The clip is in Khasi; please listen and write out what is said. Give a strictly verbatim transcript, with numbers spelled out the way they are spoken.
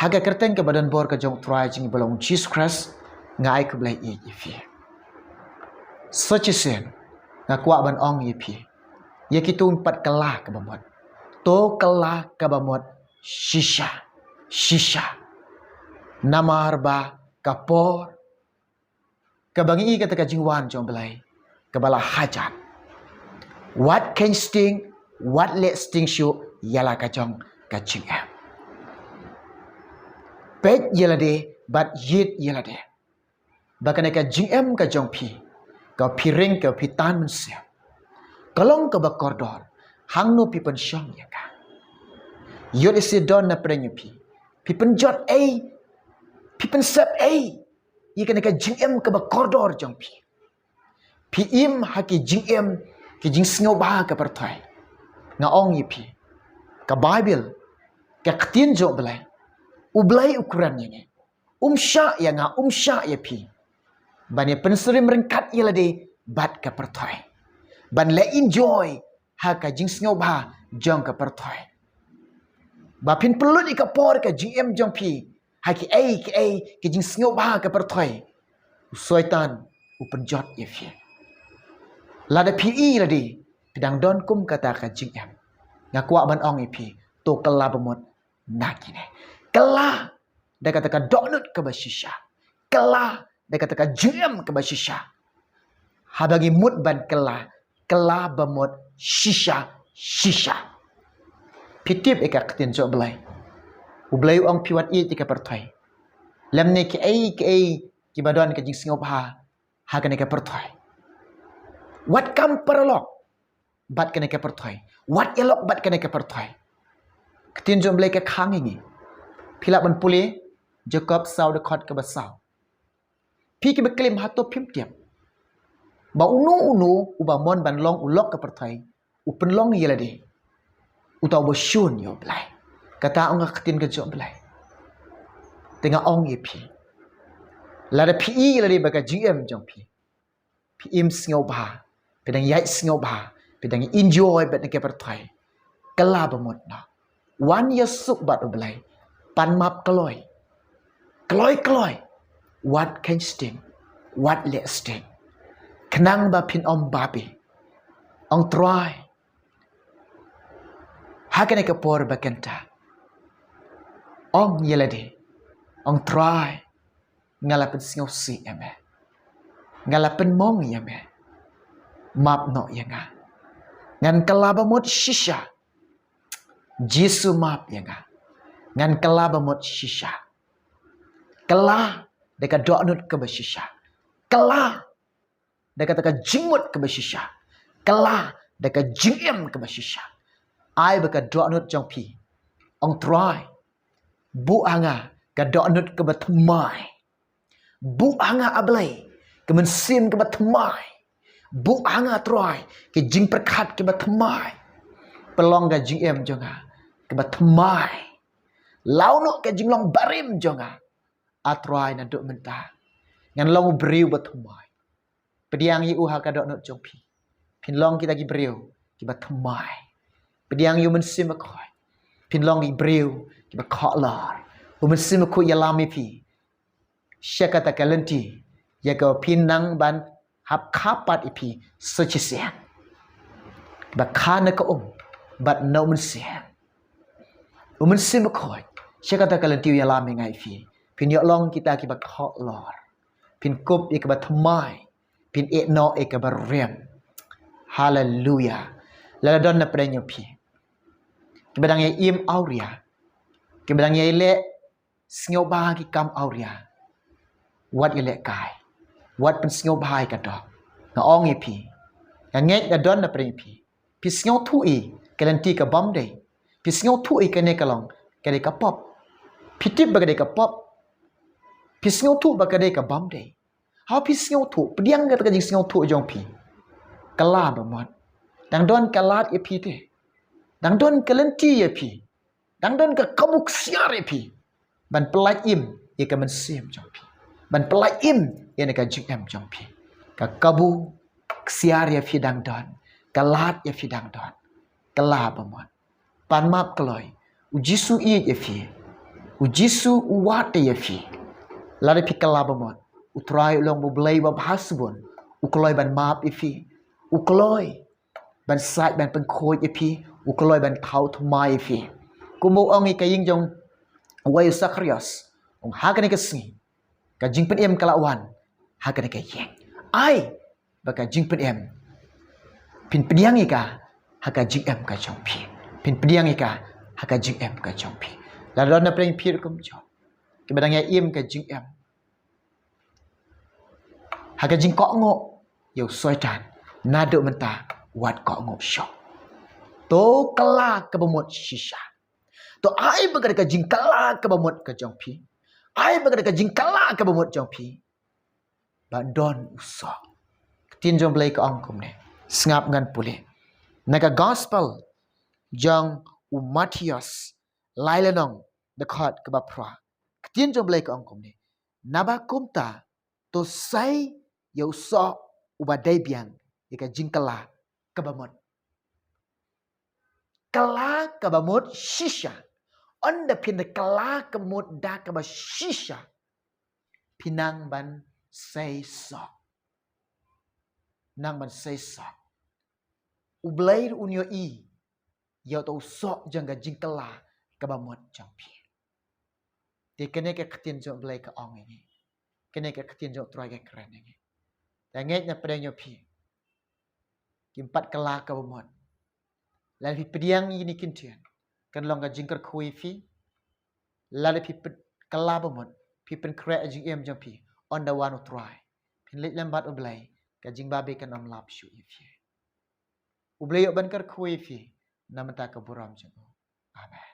Ha ka kyrteng kaba don bor ka jong u Trai jong ngi ba long Jisu Khrist, nga ai khublei ïa phi. Sa shisien nga kwah ban ong ïa phi, ïa kito ki pat kylla kaba mut. To kylla kaba mut shisha shisha. Namar ba ka por kaba ngi i kata ka jingwan jong u Blei kaba la hajat. Wat kheiñ sting, wat leh sting shuh ïa la ka jong ka jingim. Peit ïa lade bad ïit ïa lade ba kane ka jingim ka jong phi, ka phi ring, ka phi tan mynsiem, ka long kaba kordor. Hangno phi pynshong ïa ka? Ïoh lehse don na pdeng ïa phi, phi pynjot ei, phi pynsep ei ïa kane ka jingim kaba kordor jong phi. Phi im ha ki jingim, ki jingsngewbha ka pyrthei. Nga ong ïa phi, ka Baibl, ka ktien jong u Blei, u Blei u kren ïa ngi. Um shah ïa nga, um shah ïa phi ban ïa pynsyriem ryngkat ïa lade bad ka pyrthei, ban leh enjoy ha ka jingsngewbha jong ka pyrthei. Ba phin pynlut ïa ka por ka jingim jong phi ha kiei kiei ki jingsngewbha ka pyrthei, u Soitan u pynjot ïa phi. Lada phi i lade phi dang don kum kata ka jingim, nga kwah ban ong ïa phi, to kylla ba mut na kine. Kylla da kata ka dohnud kaba shisha. Kylla da kata ka jingim kaba shisha. Haba ngi mut ban kylla, kylla ba mut shisha shisha. Phi tip ïa ka ktien jong u Blei? U Blei u ong phi wat ïeit ïa ka pyrthei lymne kiei kiei kiba don ka jingsngewbha ha kane ka pyrthei. Wat kam paralok bad kane ka pyrthei. Wat ïalok bad kane ka pyrthei. Ktien jong u Blei ka khang ïa ngi. Phi lah ban pule Jakob saw dkhot kaba saw. Phi kiba klim, hato phim tip ba uno uno uba mon ban long u lok ka pyrthei, u pynlong ïa lade uta uba shun ïa u Blei? Kata ong ka ktien ka jong u Blei. Te nga ong ïa phi, lada phi i ïa lade ba ka jingim jong phi, phi im sngewbha, phi dang ïaid sngewbha, phi dang enjoy bad na ka pyrthei, kylla ba mut noh. Wan ïasuk bad u Blei, pan map kloi kloi kloi. Wat kheiñ sting, wat leh sting, khnang ba phin ym babe. Ong Trai, ha kane ka por ba kynta, ong ïa lade, ong Trai, nga la pynsngewsih ïa me, nga la pynmong ïa me, map noh ïa nga. Ngan kylla ba mut shisha. Jisu, map ïa nga, ngan kylla ba mut shisha. Kylla da ka dohnud kaba shisha. Kylla da kata ka jingmut kaba shisha. Kylla da ka jingim kaba shisha. Ai ba ka dohnud jong phi, ong Trai, buh ha nga ka dohnud kaba thymmai. Buh ha nga, A Blei, ka mynsiem kaba thymmai. Buh ha nga, Trai, ka jingpyrkhat kaba thymmai. Pynlong ka jingim jong nga kaba thymmai. Law noh ka jinglong barim jong nga, A Trai, naduh mynta ngan long u briew ba thymmai. Pdiang ïa u ha ka dohnud jong phi. Phin long kita ki briew kiba thymmai. Pdiang ïa u Mynsiem Bakhuid. Phin long ki briew kiba khahlor. U Mynsiem Bakhuid ïalam ïa phi sha kata ka lynti ïa kaba phin nang ban hap kha pat ïa phi sa shisien. Ba kha na ka um bad na u Mynsiem. U Mynsiem Bakhuid sha kata ka lynti u ïalam ïa nga ïa phi. Phin ïoh long kita kiba khahlor. Phin kup ïa kaba thymmai. Phin ïeh noh ïa kaba rim. Haleluya. Lada don na pdeng ïa phi kiba dang ïa im awria, kiba dang ïa leh sngewbha ki kam awria, wat ïa lehkai. Wat pynsngewbha ïa ka doh. Nga ong ïa phi, nga ngeit lada don na pdeng ïa phi, phi sngewthuh ïa ka lynti ka bym dei. Phi sngewthuh ïa kane ka long, ka dei ka pop. Phi tip ba ka dei ka pop. Phi sngewthuh ba ka dei ka bym dei. Haba phi sngewthuh, pdiang kata ka jingsngewthuh jong phi. Kylla ba mut. Dang don ka lad ïa phi te. Dang don ka lynti ïa phi. Dang don ka kabu ksiar ïa phi ban pyllait im ïa ka mynsiem jong phi, ban pyllait im ïa ka jingim jong phi. Ka kabu ksiar ïa phi dang don. Ka lad ïa phi dang don. Kylla ba mut. Pan map kloi. U Jisu ïeit ïa phi. U Jisu u wad te ïa phi. Lada phi kylla bamut, U Trai u long U Blei ba bha shibun. U kloi ban map ïa phi. U kloi ban sait ban pynkhuid ïa phi. U kloi ban thaw thymmai ïa phi. Kumba u ong ïa ka ïing jong u wei u Sakarias. Ong ha kane ka sngi ka jingpynim ka la wan ha kane ka ïing. Ai ba ka jingpynim phin pdiang ïa ka ha ka jingim ka jong phi. Phin pdiang ïa ka ha ka jingim ka jong phi. Lada don na pdeng phi rukom jong kiba dang ïa im ka jingim ha ka jingkohnguh ïa u Soitan, naduh mynta wat kohnguh shuh. To kylla kaba mut shisha. To ai ba ka da ka jingkylla kaba mut ka jong phi. Ai ba ka da ka jingkylla kaba mut jong phi. Ba don u soh. Ka ktien jong U Blei ka ong kumne. Sngap ngan pule na ka gospel jong u Mathaios, lai lynnong, dkhot kaba phra. Ka ktien jong U Blei ka ong kumne. Naba kumta to sei ïa u soh uba dei biang ïa ka jingkylla kaba mut. Kylla kaba mut shisha. Ynda phin da kylla kaba mut da kaba shisha, phi nang ban sei soh. Nang ban sei soh. U Blei un ïohi ïa uto u soh jong ka jingkylla kaba mut jong phi. Te kane ka ktien jong U Blei ka ong ïa ngi. Kane ka ktien jong U Trai ka kren ïa ngi. Te ngeit na pdeng jong phi, kim pat kylla kaba mut. Lada phi pdiang ïa kine ki ktien, kan long ka jingkyrkhu ïa phi. Lada phi pyn-, kylla bamut, phi pynkhreh ïa ka jingim jong phi, ynda wan U Trai, phin leit lem bad U Blei, ka jingbabe kan ym lap shuh ïa phi. U Blei u ban kyrkhu ïa phi na ka bynta ka burom jong u. Amen.